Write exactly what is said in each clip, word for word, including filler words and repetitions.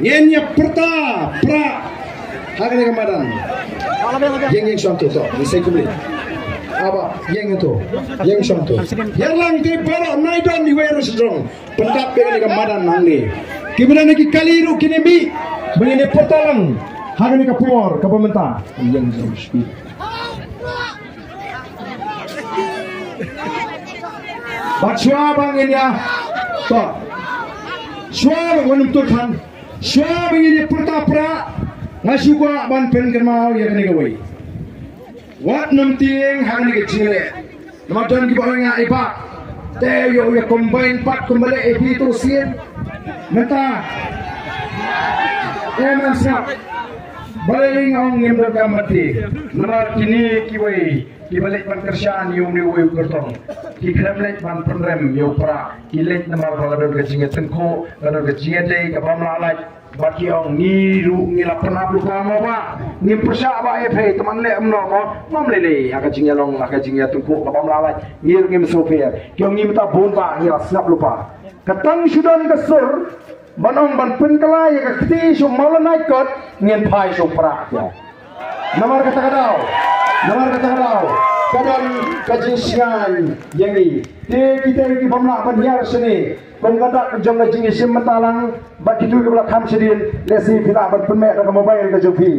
Ngin ïa pyrta pra ha kane ka madan. Ïeng ïeng shong to to. Ni sai kumne. Aba ïeng to. Ïeng shong to. Ïa lang te baroh nai don iwei ruh sdrong. Pyndap ïa kane ka madan hangne. Ki madan ki kali ruh kine mih. Ba ngin ïa pyrta lang ha kane ka por kaba mynta. Ïeng shong. Bad shuwa ba ngin ïa, to. Shuwa ba ngin ym tur than. Shuwa ba ngin ïa pyrta pra, nga shu kwah ban pynkynmaw ïa kane kawei. Wat nym tieng ha kane ka jingleh. Namar don kiba ong ïa i Bah, te ïoh ïa combine pat kumba leh ïa phi tu sien. Mynta. Em em sngap. Balei nga ong ngim donkam ban tieng? Namar kine kiwei kiba leit ban kyrshan ïa une uwei u kyrtong, ki khlem leit ban pynrem ïa u Prah. Ki leit namar ba ka don ka jingïatyngkhuh, ka don ka jingïadei kaba ym lah lait. Bad ki ong ngi ruh ngi la pynhap lypa mo Bah, ngim pyrshah Bah ïa phi, te man leh kumno mo? Ngam lei lei ha ka jingïalong, ha ka jingïatyngkhuh kaba ym lah lait. Ngi ruh ngim sngewpher. Ki ong ngi mynta bun Bah, ngi la sngap lypa. Ka tang shu don ka sur ban ong ban pynkylla ïa ka kti sha u Mawlana kot, ngin phai sha u Prah ïa. Namar kata ka daw, namar kata ka daw ka don ka jingshngaiñ ïa ngi. Te kita ki bym lah ban hiar shane kum ka dak jong ka jingïashim mynta lang. Bad kito kiba la kham shadien, lehse phi lah ban pynmih da ka mobile ka jong phi.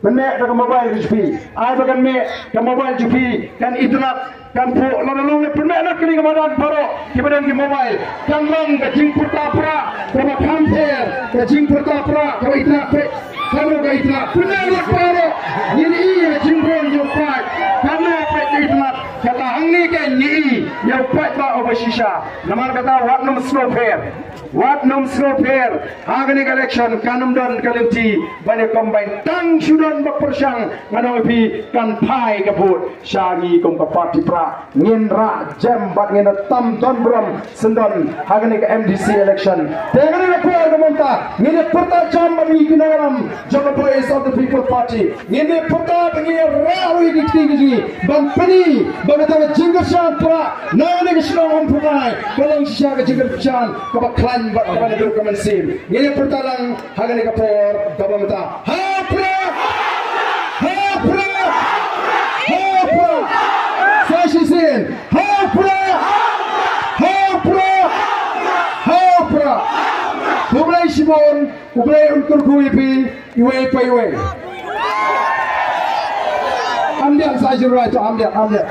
Pynmih da ka mobile jong phi. Ai ba kan mih ka mobile jong phi, kan itynnad, kan phuh. Lada long ne pynmih na kane ka madan baroh kiba don ki mobile, kan long ka jingpyrta pra kaba kham pher, ka jingpyrta pra kaba itynnad. Peit kano ka itynnad. Pynmih na baroh. Ngin ïohi ka jingbun jong u paid. Kano peit ka itynnad. Kata hangne kan ngin ïohi ïa u paidbah uba shisha. Namar kata wat nym sngewpher. Wat nym sngewpher. Ha kane ka election kan ym don ka lynti ban ïa combine. Tang shu don ba pyrshang, nga ong ïa phi, kan phai ka vote sha ngi kum ka party Prah. Ngin rah jem bad ngin tam don burom syndon ha kane ka M D C election. Te ha kane ka por ka mynta ngin ïa pyrta jem bad ngi ki nongïalam jong ka Voice of the People Party. Ngin ïa pyrta ba ngin ïa rah ruh ïa ki kti ki jong ngi ban pyni ba kata ka jingkyrshan Prah na kane ka shnong Ummphyrnai ka long shisha ka jingkyrshan kaba khlaiñ bad kaba naduh ka mynsiem. Ngin ïa pyrta lang ha kane ka por kaba mynta. Ha u Prah! Ha u Prah! Ha u Prah! Sa shisien. Ha u Prah! Ha u Prah! Ha u Prah! Khublei shibun, U Blei un kyrkhu ïa phi iwei pa iwei. Am biang sa jingrai to, am biang, am biang.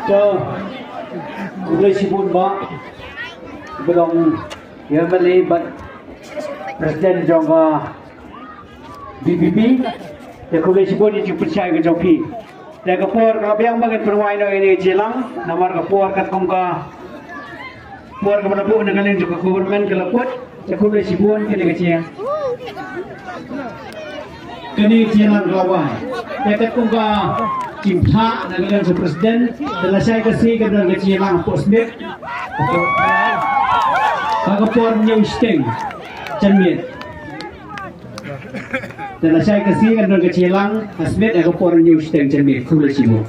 To, khublei shibun Bah, ba long ïa U Blei bad President jong ka V P P. Te khublei shibun ïa ka jingpynshai ka jong phi. Te ka por ka la biang ba ngin pynwai noh ïa kane ka jingïalang, namar ka por katkum ka por kaba la buh na ka liang jong ka government ka la kut. Te khublei shibun, kane ka jingïalang, kane ka jingïalang ka la wai. Te katkum ka jingpynthah na ka liang jong u President, te lashai ka sngi kan don ka jingïalang hapoh Smit. Ha ka por hynñiew shiteng janmiet. Te lashai ka sngi kan don ka jingïalang ha Smit ha ka por hynñiew shiteng janmiet. Khublei shibun.